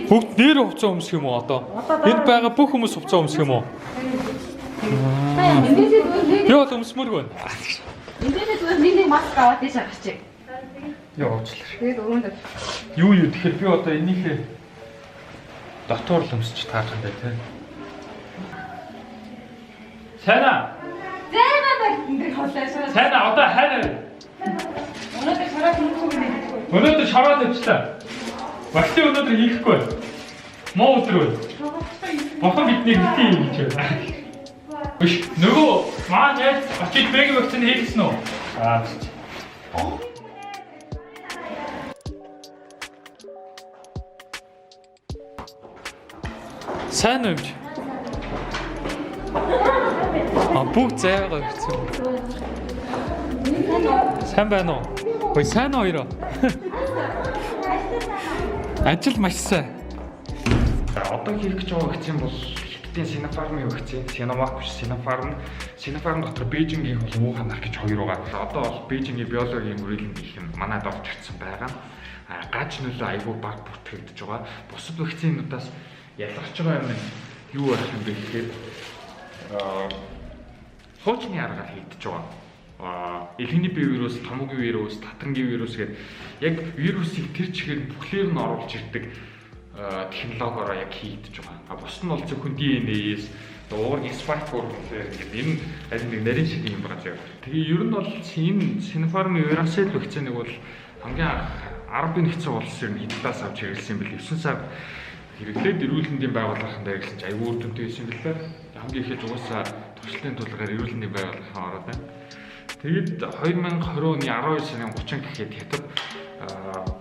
Бүгд нэр хувцас өмсөх юм уу одоо? Энд байгаа бүх хүмүүс хувцас өмсөх юм уу? Эндээсээ зүгээр нэг Би бол өмсмөргүй байна. эндээсээ зүгээр нэг нэг маск аваад тийш гарчих. Яа уучлаарай. Тэгээд өрөөнд Юу тэгэхээр би одоо энийхээ дотоор л өмсч таарах юм байна те. Сайна. зайгаа энэ хоолой шараа. Сайна одоо хайна. Өнөөдөр шараа хөнгөх юм. Өнөөдөр шороо тавьчлаа. Вакцин өнөөдөр хийхгүй. Муу өдөр байна. Бурхан биднийг битгий юм гэж байна. Биш нөгөө маа найз очиж бэг вакцин хийлгэсэн үү? Аа. Сайн уу юм чи? А бүгд зайгаа ирсэн. Сайн байна уу? Ой сайн уу хоёроо? Ажил маш сайн. Одоо хийх гэж байгаа вакцин бол Хятадын Sinopharm-ын вакцин, Sinovac биш Sinopharm. Sinopharm дотор Бээжингийн болон Wuhan арх гэж хоёр байгаа. Одоо бол Бээжингийн биологийн хүрээлэнд их юм манад орж ирсэн байгаа. А гаж нөлөө айгүй баг бүртгэгдэж байгаа. Бусад вакцинуудаас ялгарч байгаа юм нь юу байх юм бэ гэхээр хуучны аргаар хийгдэж байгаа. Элхний бие вирус, томоогийн вирус, татрангийн вирус гэдэг яг вирусыг тэр чигээр бүхлээр нь оруулж ирдэг технологиороо яг хийгдэж байгаа. А бус нь бол зөвхөн DNA-с уургийн spike ургалаар ингээд энэ аль нэг нарийн шиг юм байгаа заяа. Тэгээ ер нь бол энэ Sinopharm Verocell вакциныг бол хамгийн анх 10 нэгдсэн улс ер нь Хятадаас авч хэрэглэсэн юм бэл 9 сар хэрэглээд эрүүл мэндийн байгууллаганд хэрэглэсэн чинь аюул үр дүнтэй байсан юм билээ. Хамгийн ихэд угаасаа туршилтын тулгаар эрүүл мэндийн байгууллагын ороод байна. Тэгэд 2020 оны 12 сарын 30 гэхэд Хятад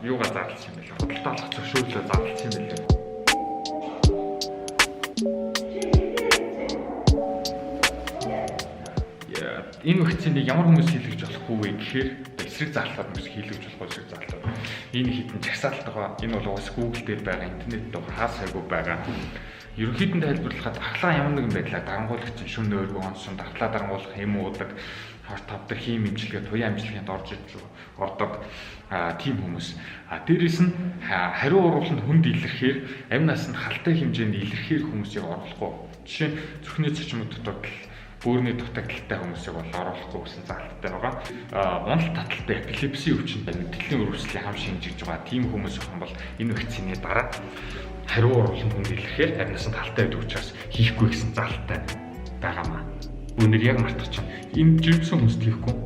юугаа зарласан юм бэлээ. Худалдаалах зөвшөөрлөө зарласан юм бэлээ. Энэ вакциныг ямар хүмүүс хийлгэж болохгүй вэ гэхээр эсрэг зарлаад хүмүүс хийлгэж болохгүй эсрэг зарлаад. Энэ хитэн жагсаалт байгаа. Энэ бол угаас Google дээр байгаа, интернет дээр хаасайгүй байгаа. Ерөнхийд нь тайлбарлахад ахлаа ямар нэгэн байдлаар дарангуулагч шүн нөөргөө онсон, дархлаа дарангуулах хэм уудаг, хор тавдаг хийм имчилгээ, туяа имчилгээнд орж ирж ордог тийм хүмүүс. А дээрэс нь хариу урууланд хүнд илэрхээр амь насанд халтай хэмжээнд илэрхээр хүмүүсийг оруулахгүй. Жишээ нь зүрхний цочмог дутагдал, бөөрийн дутагдaltaй хүмүүсийг бол оруулахгүй гэсэн заалттай байгаа. Уналт таталтай эпилепси өвчнөд мэдрэлийн өрөвслийн хам шинжиж байгаа тийм хүмүүс охин бол энэ вакцины дараа хариу урууланд хүнд илэрхээр амь насанд халтай байдаг учраас хийхгүй гэсэн заалттай байгаамаа. Үүнэр яг мартах чинь энэ жирэмсэн хүмүүст хийхгүй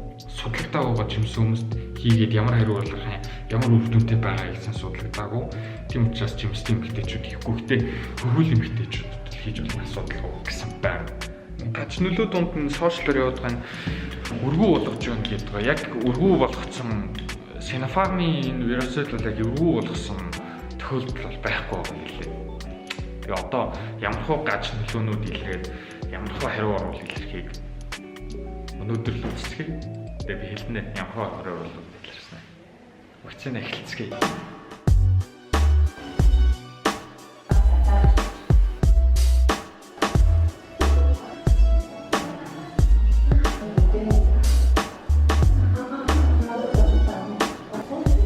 судлагдаагүй байгаа жирэмсэн хүмүүст хийгээд ямар хариу уралгах юм, ямар үр дүнтэй байгаа гэсэн судлагдаагүй. Тийм учраас жирэмсэн эмэгтэйчүүд хийхгүй. Гэтэ хөрвүүл эмэгтэйчүүд хийж болох асуудалгүй гэсэн байна. Гаж нөлөө дунд нь сошиалор яваад байгаа нь өргүү болгож байна гэдэг байгаа. Яг өргүү болгоцсон Sinopharm-ын энэ вирусыг бол яг өргүү болгосон тохиолдол бол байхгүй байгаа юм лээ. Тэгээ одоо ямар хуу гаж нөлөөнүүд илрээд ямар хуу хариу оруул илэрхийг өнөөдөр л үзцгээе. Тэгээ би хэлнэ ямар хуу хариу оруулал илэрсэн. Вакцина эхэлцгээе.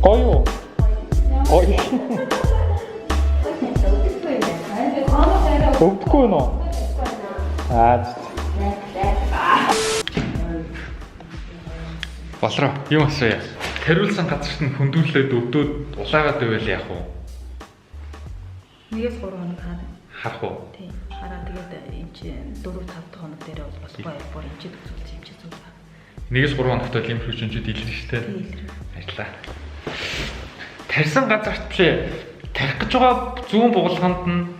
Гоё уу? Гоё. Өвдөхгүй юу? Аа. Болроо. Юм асууя. Хариулсан газарт нь хүндүрлээд өвдөөд улаагаад байвал яах вэ? 1-3 хоног хаа. Харах уу? Тийм. Хараа тэгээд энэ чи 4 5 дахь хоног дээр бол болохгүй альбор энэ чи төсөлж юм чи зүг. 1-3 хоногт бол юм хүчинчүүд илэрнэ шүү дээ. Тийм илэрнэ. Баярлалаа. Тарьсан газарт биш ээ. Тарих гэж байгаа зүүн бугалганд нь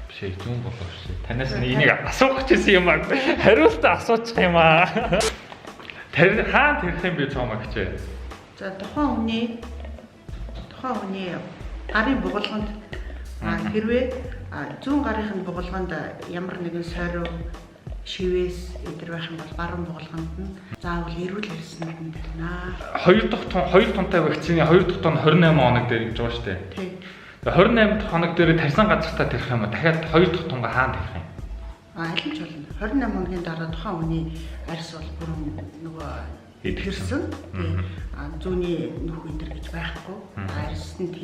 биш ээ зүүн булга биш ээ. Танаас нэг энийг асуух гэж ирсэн юм аа. Хариултаа асуучих юм аа. Тарь хаан тарих юм бэ цоомаа гэж. За тухайн хүний гарын бугалганд хэрвээ зүүн гарын нь бугалганд ямар нэгэн сойруу шивээс эдэр байх юм бол баруун бугалганд нь заавал эрүүл арьсанд нь тарина. Хоёр дахь тун хоёр тунтай вакцины хоёр дахь тун 28 хоног дээр гэж байгаа шүү дээ. Тий. Тэгээ 28 дахь хоног дээр тарьсан газартаа тарих юм уу? Дахиад хоёр дахь тунгаа хаан тарих юм? Аль нь ч болно. 28 хоногийн дараа тухайн хүний арьс бол бүрэн нөгөө Идэгсэн. Зүүнний нүх энэ төр гэж байхгүй. Арьсанд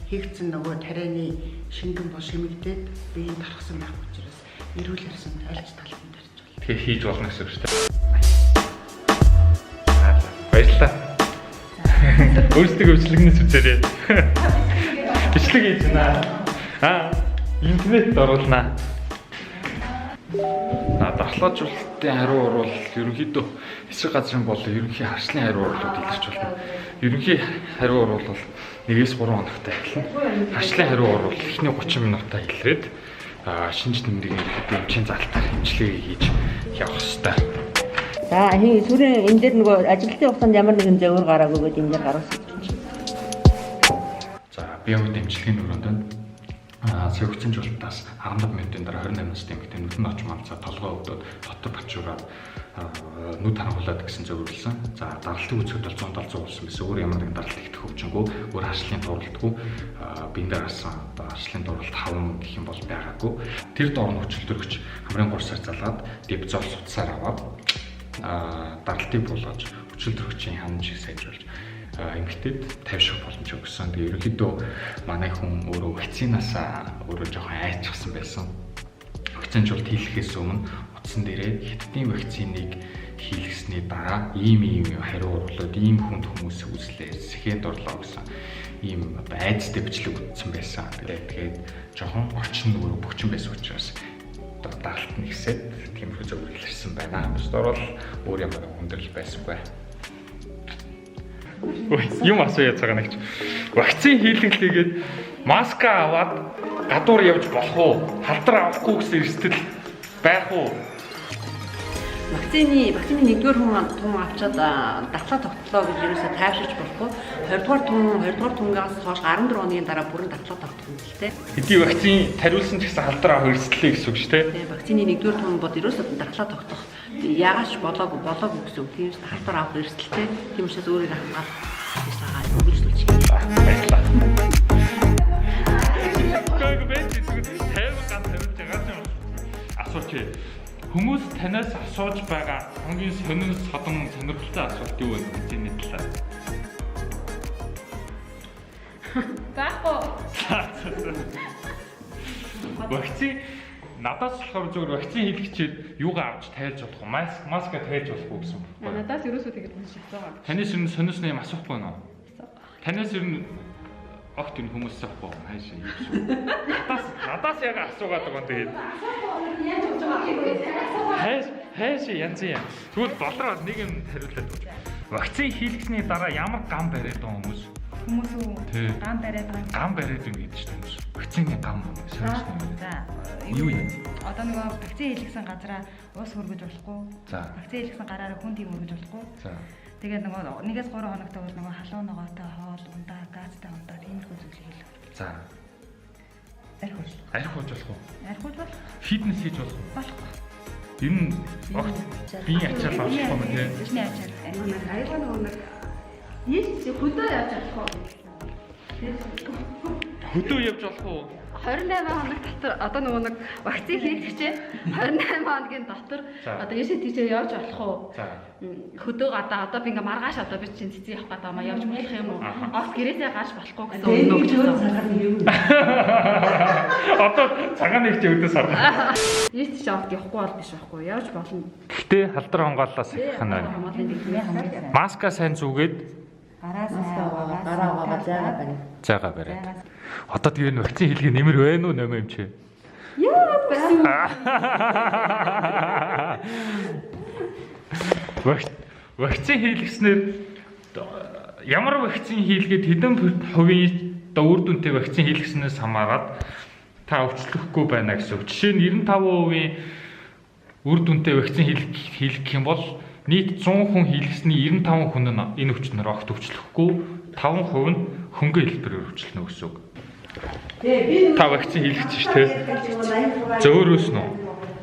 хийгдсэн нөгөө тарианы шингэн бол шимэгдээд биеийн тархсан байх учраас эрүүл арьсанд альж талд нь тарьж болно. Тэгэхээр хийж болно гэсэн үг шүү дээ. Баярлалаа. Өөрсдөө бичлэгнээс үзээрэй. Бичлэг хийж байна. Интернетд оруулнаа. Дархлаажуулалтын хариу уруул ерөнхийдөө эсрэг газрын бол ерөнхий харшлын хариу уруулууд илэрч болно. Ерөнхий хариу уруул бол 1-3 хоногт эхэлнэ. Харшлын хариу уруул эхний 30 минутаа илрээд шинж тэмдэг ерөнхийдөө эмчийн залтаар эмчилгээ хийж явах ёстой. За сүүлийн энэ дээр нөгөө ажилтны хугацаанд ямар нэгэн зөвөр гараагүй гэдэг энэ дээр гаргасан. За би хувьд эмчилгээний өрөөнд байна. Сэргэцэн жуултаас 15 минутын дараа 28 настай эмэгтэй нүдэн оч малцаа толгой өвдөд дотор бачуураад нүд харанхуулаад гэсэн зөвөрлсөн. За даралтыг үзэхэд бол 170 100 болсон байсан. Өөр ямар нэгэн даралт ихтэх хөгжингүү, өөр харшлын дууралтгүй, биен дээр гарсан одоо харшлын дууралт хаван гэх юм бол байгаагүй. Тэр доор нь хүчил төрөгч хамрын 3 сар залгаад дебзол судсаар аваад даралтыг буулгаж хүчил төрөгчийн хянамжийг сайжруулж эмэгтэйд тайвшрах боломж өгсөн. Тэгээ ерөнхийдөө манай хүн өөрөө вакцинаасаа өөрөө жоохон айчихсан байсан. Вакцинжуулалт хийлгэхээс өмнө утсан дээрээ хятадын вакциныг хийлгэсний дараа ийм ийм хариу уруулаад ийм хүнд хүмүүс үзлээ, сэхэнд орлоо гэсэн ийм одоо айцтай бичлэг үзсэн байсан. Тэгээд жоохон орчин өөрөө бөгчөн байсан учраас одоо даралт нь ихсээд тиймэрхүү зөв илэрсэн байна. Бусдаар бол өөр ямар нэгэн хүндрэл байсангүй. Юм асууя байгаа нэг чи. Вакцин хийлгэлээгээд маска аваад гадуур явж болох уу? Халдар авахгүй гэсэн эрсдэл байх уу? Вакцины нэгдүгээр хүн авчаад дархлаа тогтлоо гэж ерөөсөө тайвширч болохгүй. 20 дугаар тунгаас хойш 14 хоногийн дараа бүрэн дархлаа тогтох юм л тэ. Хэдий вакцин тариулсан ч гэсэн халдар авах эрсдлээ гэсэн үг шүү дээ. Тэгээ вакцины нэгдүгээр тун бол ерөөсөө дархлаа тогтох яагаад ч болоогүй гэсэн үг. Тийм ч халдар авах эрсдэлтэй. Тийм учраас өөрийгөө хамгаалах гэж байгаа үргэлжлүүлж хийе. Баярлалаа. Гойг байж зүгээр 50 ганц хариулж байгаа юм. Асууч. Хүмүүс танаас асууж байгаа хамгийн сонин содон сонирхолтой асуулт юу вэ? Вакцины талаар. Байхгүй. Вакцин надаас болохоор зүгээр вакцин хийлгэчээд юугаа авч тайлж болох вэ? Маска тайлж болох уу гэсэн үг байхгүй. Надаас ерөөсөө тэгэж уншиж асуугаа. Танаас ер нь сониос юм асуухгүй нөө? Танаас ер нь огт юм хүмүүс асуухгүй хайшаа юм шүү. Надаас яг асуугаад байгаа юм тэгээд. Хайш янз юм. Тэгвэл болроо нэг юм хариулаад өгч. Вакцин хийлгэсний дараа ямар гам бариад байгаа хүмүүс? Хүмүүс үү? Гам бариад байгаа. Гам бариад байна гэдэг чинь хүмүүс. Вакцины гам сониос юм. За. Юу юм? Одоо нөгөө вакцин хийлгэсэн газараа ус хөргөж болохгүй. За. Вакцин хийлгэсэн гараараа хүн тийм өргөж болохгүй. За. Тэгээд нөгөө 1-3 хоногтой бол нөгөө халуун ногоотой хоол, ундаа, газтай ундаа тиймэрхүү зүйлийг хийлгэх. За. Арх ууж. Арх ууж болох уу? Арх ууж болох. Фитнес хийж болох уу? Болохгүй. Ер нь огт биеийн ачаал олохгүй юм тий. Биеийн ачаал. Аяга нөгөө нэг Нийт хөдөө явж болох уу? Хөдөө явж болох уу? 28 хоног дотор одоо нөгөө нэг вакцин хийлгэчээ 28 хоногийн дотор одоо ерөөсөө тийчээ явж болох уу? За. Хөдөө гадаа одоо би ингээ маргааш одоо би чинь цэцэн явах гэдэг юм явж болох юм уу? Огт гэрээсээ гарч болохгүй гэсэн үг өгч байсан. Одоо цагаан нэг чи өдөө сарна. Ийш тийш огт явахгүй бол биш байхгүй явж болно. Гэхдээ халдар хамгааллаас их хана. Маска сайн зүгээд Гараа сайн гараа угаагаа зайгаа байна. Зайгаа бариад. Одоо тэгээ энэ вакцин хийлгээ нэмэр байна уу нөмөө юм чи? Яа байна. Вакцин хийлгэснээр ямар вакцин хийлгээд хэдэн хувийн одоо үр дүнтэй вакцин хийлгэснээс хамаарат та өвчлөхгүй байна гэсэн үг. Жишээ нь 95% үр дүнтэй вакцин хийлгэх юм бол нийт 100 хүн хийлгэсний 95 хүн нь энэ өвчнөр огт өвчлөхгүй, 5% нь хөнгөн хэлбэрээр өвчлөнө гэсэн үг. Та вакцин хийлгэсэн шүү дээ. Зөөрөөс нь үү?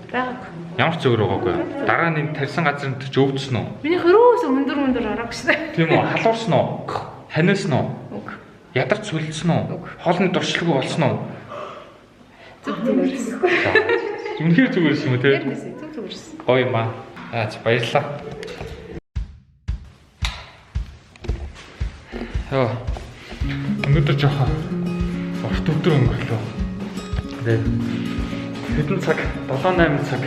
Байгаагүй. Ямар ч зөөр байгаагүй. Дараа нь энэ тарьсан газар нь ч өвдсөн үү? Миний хөрөөс өндөр ороо гэсэн. Тийм үү? Халуурсан уу? Ханиасан уу? Үгүй. Ядарч сүлдсэн үү? Хоолны дуршилгүй болсон уу? Зүг зүгээрсэн. Үнэхээр зүгээрсэн юм уу те? Зүг зүгээрсэн. Гоё юм аа. Аа баярлалаа. Йоо. Өнөөдөр жоохон урт өдөр өнгөрлөө. Тэгээд хэдэн цаг 7 8 цаг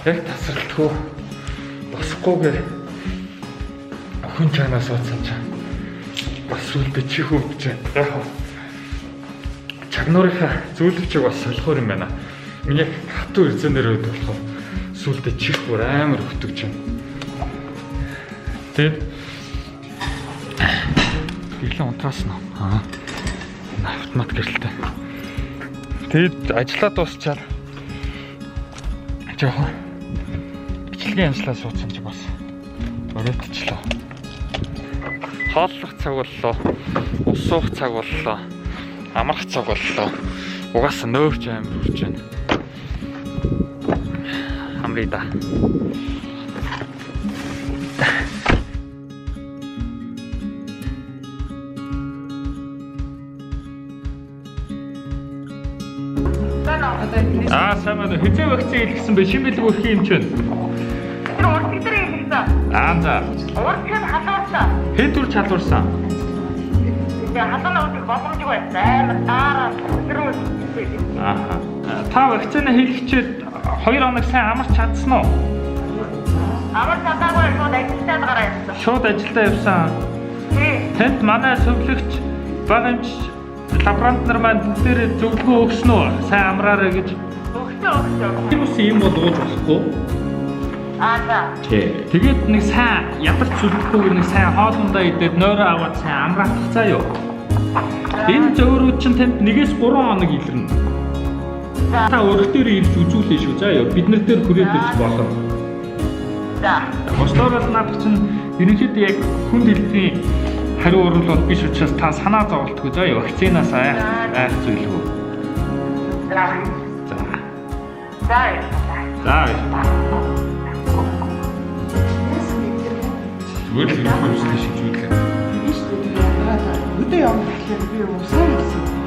яг тасралтгүй босохгүйгээр охин чанаа суудсан чинь бас сүлдө чих өвдөж байна. Яг хав чагнуурынхаа зүүлвчийг бас солихоор юм байна. Миний яг хатуу эрзэнээр байдаг болохоор сүлдө чих бүр амар өвдөж байна. Тэгээд гэрлэн унтраасан уу? Аа. Энэ автомат гэрэлтэй. Тэгээд ажиллаа дуусчаад жоохон бичлэгийн ажиллаа суудсан чи бас оройтчлаа. Хооллох цаг боллоо. Ус уух цаг боллоо. Амрах цаг боллоо. Угаасаа нөөрч амар хүрч байна. Амрия да. Аа, сайн байна уу? Хэзээ вакцин хийлгэсэн бэ? Шинэ бэлэг өрхийн юм чинь. Тэр урт дээр хийлгэсэн. Аа, за. Урт чинь халуурсан. Хэд үр чалуурсан? Тэгээ халуун нууцыг боломжгүй байсан. Амар дараа өдрөө. Аа. Та вакцина хийлгэчээд 2 хоног сайн амарч чадсан уу? Амар чадаагүй шууд ажилдаа гараа явсан. Шууд ажилдаа явсан. Тий. Танд манай зөвлөгч баг эмч лаборант нар маань бүгдээрээ зөвлөгөө өгсөн үү? Сайн амраарай гэж. Өгсөн өгсөн. Тийм ус юм бол ууж болохгүй. Аа за. Тий. Тэгээд нэг сайн ядарч сүлдэхгүйгээр нэг сайн хоолундаа идээд нойроо аваад сайн амраах цаа юу. Энэ зөөрүүд чинь танд 1-ээс 3 хоног илэрнэ. Та өрх дээр ирж үзүүлээ шүү. За юу. Бид нар дээр хүрээд ирж болно. За. Бусдаар бол наадах чинь ерөнхийдөө яг хүн дэлхийн хариу урал бол биш учраас та санаа зоволтгүй заа юу. Вакцинаас айх айх зүйлгүй. За. За. За. За. Зүгээр л ерөнхий үслийн шижүүлээ. Биш үү? Өдөө явна гэхлээр би усаа хэлсэн.